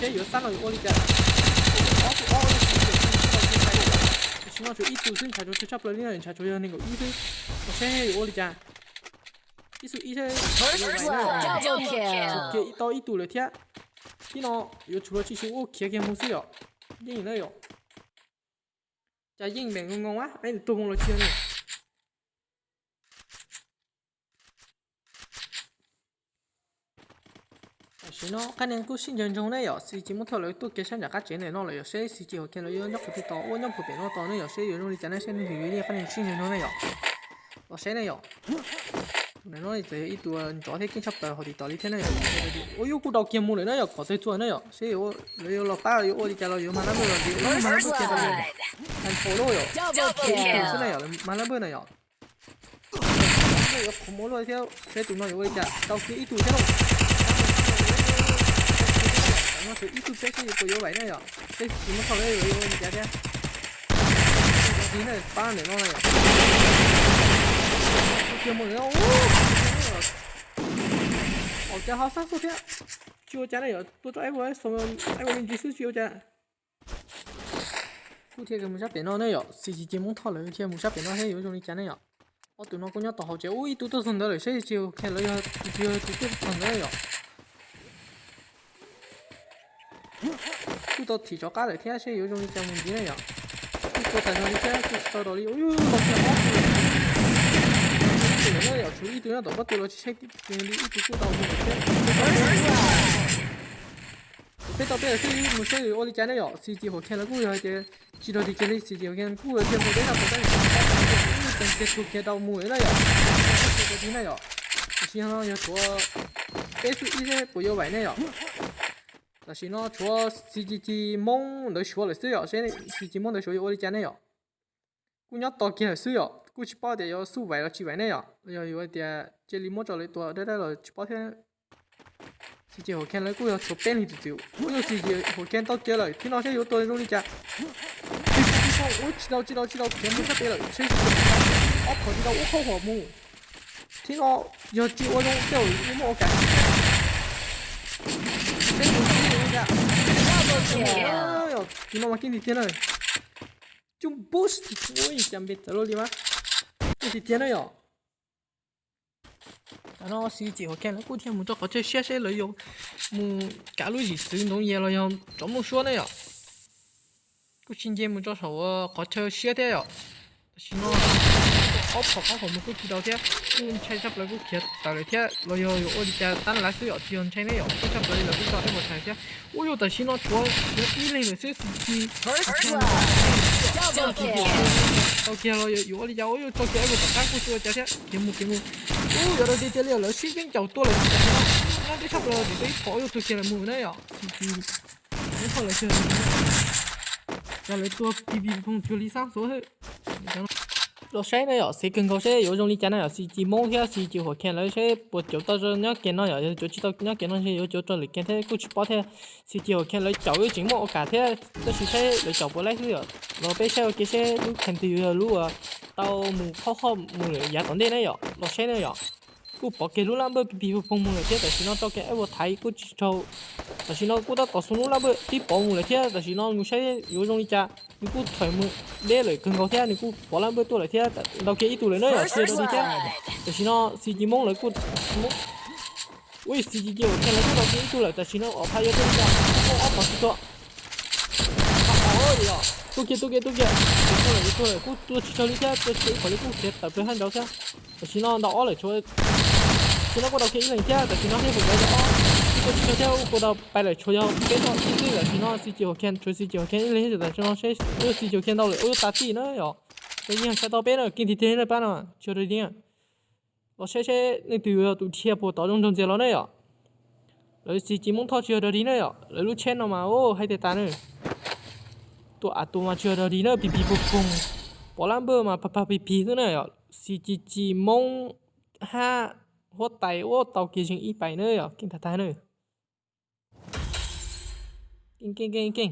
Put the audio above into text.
Seb yuav xab no yuav ua li cas. Ob tug ob ua li cas, tam sim no tshuav ib tug xwb, ntshav tsuas tsawg tshaj plaws li no, ntshav tsuas yog nees nkaum ib xwb. Los seb yuav ua li cas. Ib xu ib seb. First blood, double kill. Kiag tau ib tug lawm thiab. Tib no yuav tsum los tsis su ua khiav kiag mus xwb yom. Yeej na yom. Cas yeej meem ngoo ngoo a, peb nws tuag mus los tsis yog ne. Tam sim no qab neeg kuj sib ntsawg ntsoog ne yom, xi ci muab thauj lawv tuaj kiag sab nram qab tsev ntawm no lawm yom, seb xi ci hauv kiag lawv yuav nyob qhov twg tos ua nyob puag pem no tos ne yom, seb yuav zoo li cas ne, seb nws yuav li qab neeg sib ntsawg ntsoog ne yom. Los seb ne yom. Tus ntawm no txawm yog ib tug nrov thiab keej tshaj plaws hauv TikTok li thiab ne yom. Ua yuj kuj dau kiag mus lawm na yom, kom tawg txuas na yom, seb yuav lawv yuav los pab yuav ua li cas los yuav mag lab npawj los yuav mag lab npawj kiag tau yom. Tag nrho lawm yom. Ib tug xwb na yom, mag lab npawj na yom. Yuav qhov muab luaj thiab, seb tus no yuav ua li cas, tau kiag ib tug thiab lauj. No tshuav ib tug peb seb yuav puas yuav vaim na yom, seb tsis muab thauj yuav ua li cas thiab. Pab ntawm no na yom. Kiag mus lawm. Au, cas ho xab xub thiab. Tsis ua cas na yom, tua rau ib ua me ntsis xwb tsis ua cas. Kuj thiaj mus sab pem no ne yom, xi ci ces muab thauj lawm thiaj mus sab pem no seb yuav zoo li cas ne yom. Ob tug no kuj nyob tom hauv tsev, ub ib tug tuaj txog ntawd lawm seb tsis yog tus tuaj txog ntawd yom. Kuj tau thim rov qab lawm thiab seb yuav zoo li cas mus ntxiv ne yom. Kuj tua tas zog li thiab kuj tsis tau dog li, ub los kiag ob tug. Tus lawm na yom, tshuav ib tug nyob tom pob tw los tsis saib li, ib tug kuj tau mus lawm thiab. Peb tau peb lawm xwb, mus seb ua li cas ne yom. Xi ci hauv kiag lawv kuj yog hais tias tsis dog dig kiag li, xi ci hauv kiag kuj yog tiag mus teb zaj tus tab sis ub tees kiag tuag kiag tau mus na yom. Tsis na yom. Tam sim no yog tshuav peb xwb ib seb puas yuav vaim ne yom. Tam sim no tshuav xi ci ci moob ntawd suav lawm xwb yom, seb xi ci moob ntawd suav yuav ua li cas ne yom. Kuj nyob tos kiag lawm xwb yom, kuj tsis paub tias yuav xub vaim los tsis vaim ne yom, los yog yuav tias cia li muab rau lawv tua dab dab los tsis paub thiab. Xi ci hauv kiag lawv kuj yog tshuav peb leeg txwm txwm, kuj yog xi ci hauv kiag tau kiag lawm, tib no seb yuav tua zoo li cas. Ub, tsis tau, tsis tau, tsis tau, khiav mus sab pem lawm, seb ob qhov tsis tau ub qhab hom mus. Thib no yog tsis ua zoo tej zaum muaj ua kam. Seb tus tib li cas. Tus no mas kiag tiag tiag na. Coj boost, ua cas npe txawv luaj li mas. Kiag tiag tiag na yom. Tam no Xi Ci Huas Kheej lawv kuj thiaj mus rau qhov chaw siab seb lawv yuav mus kav lub zim txwv ntoo yias los yog tsov muaj suab ne yom. Kuj tsis nce mus rau saum qhov chaw siab thiab yom. Tam sim no ob qhov qhov hauv mus kuj tsis tau thiab, kuj ntshai tshaj plaws kuj khiav tawm lawm thiab los yog yuav ua li cas tab lav xwb yom, tsis yog ntshai ne yom, kuj tshaj plaws li lawv kuj tso ib puas thaiv thiab. Ub, yog tam sim no tshuav ib leeg lawm xwb, Xi Ci tau kiag los yuav ua li cas, ub, yog tso kiag ib puas tom qab kuj tsis ua cas thiab, khiav mus khiav mus. Ub, yuav rau tiag tiag li lawv sib yeeb ncaus tuaj lawm xwb tam sim no. Nyob teb tshaj plaws tim peb ib phom yuav tuag kiag lawm mus na yom, Xi Ci muab thauj lawv kiag. Cas lawv tua pig pig phooj cuag li xab xuav. Los saib na yom, xav kawg nkaus seb yuav zoo li cas na yom, Xi Ci Moob thiab Xi Ci Huas Kheej lawv seb puas caum tau nyob kiag no yom, yog caum tsis tau nyob kiag no ntshe yuav caum rau lwm kiag thiab kuj tsis paub thiab. Xi Ci Huas Kheej lawv caum yuav tseem muaj ua kam thiab, tab sis saib lawv caum puas laib xwb yom. Los peb saib ua ke seb lub kheej twg yog lub uas tau mus qhov hauv mus lawm yav tom ntej na yom, los saib na yom. Kuj pov kiag lub lab npawj pig pig phooj phooj mus lawm thiab, tam sim no rau kiag ib puas thaiv kuj tsis raug. Tam sim no kuj tab tom xoo lub lab npawj tib pov mus lawm thiab, tam sim no mus saib yuav zoo li cas. Nws kuj thaiv mus deb lawm kawg nkaus thiab, nws kuj pov lab npawj tuaj lawm thiab, ntaus kiag ib tug lawm na yom, Xi Ci Huas Kheej thiab. Tam sim no Xi Ci Moob lawv kuj, ui, Xi Ci Huas Kheej lawv kuj ntaus kiag ib tug lawm, tam sim no ob phav yuav tuaj li cas, ob phav tsis tuaj. Tuaj kiag, tuaj kiag, tuaj kiag, tuaj lawm, tuaj lawm, kuj tua tsis raug li thiab, tua tsis raug ib qhov li kuj khiav tawm plaws haj nraud thiab. Tam sim no ntaus ob lawm tshuav, tam sim no kuj ntaus kiag ib leeg thiab, tam sim no thiab kuv cov ob, kuj tua tsis raug thiab, kuj tau pais lawm tshuav yog peb toj ib xwb, tam sim no Xi Ci Huas Kheej, tshuav Xi Ci Huas Kheej ib leeg, tam sim no seb Xi Ci Huas Kheej ntau lawm ua tas tij na yom. Tus yeej tshaj tau peb na, kiag tiag tiag na pab no tsis yog dog dig. Los saib seb leej twg yog tus dhia puas tod zoo nraug ntxiag los na yom. Lawv Xi Ci Moob Thoj tsis yog dog dig na yom, lawv lub tsheb no mas hais tias tas na. Tua av tua mas tsis yog dog dig na, pig pig phooj phooj, pov lab npawj mas pag pag pig pig xwb na yom. Xi Ci Ci Moob hab huab tais ua tau kiag zeeg ib pais na yom, keej tag tag na. Keej keej keej keej.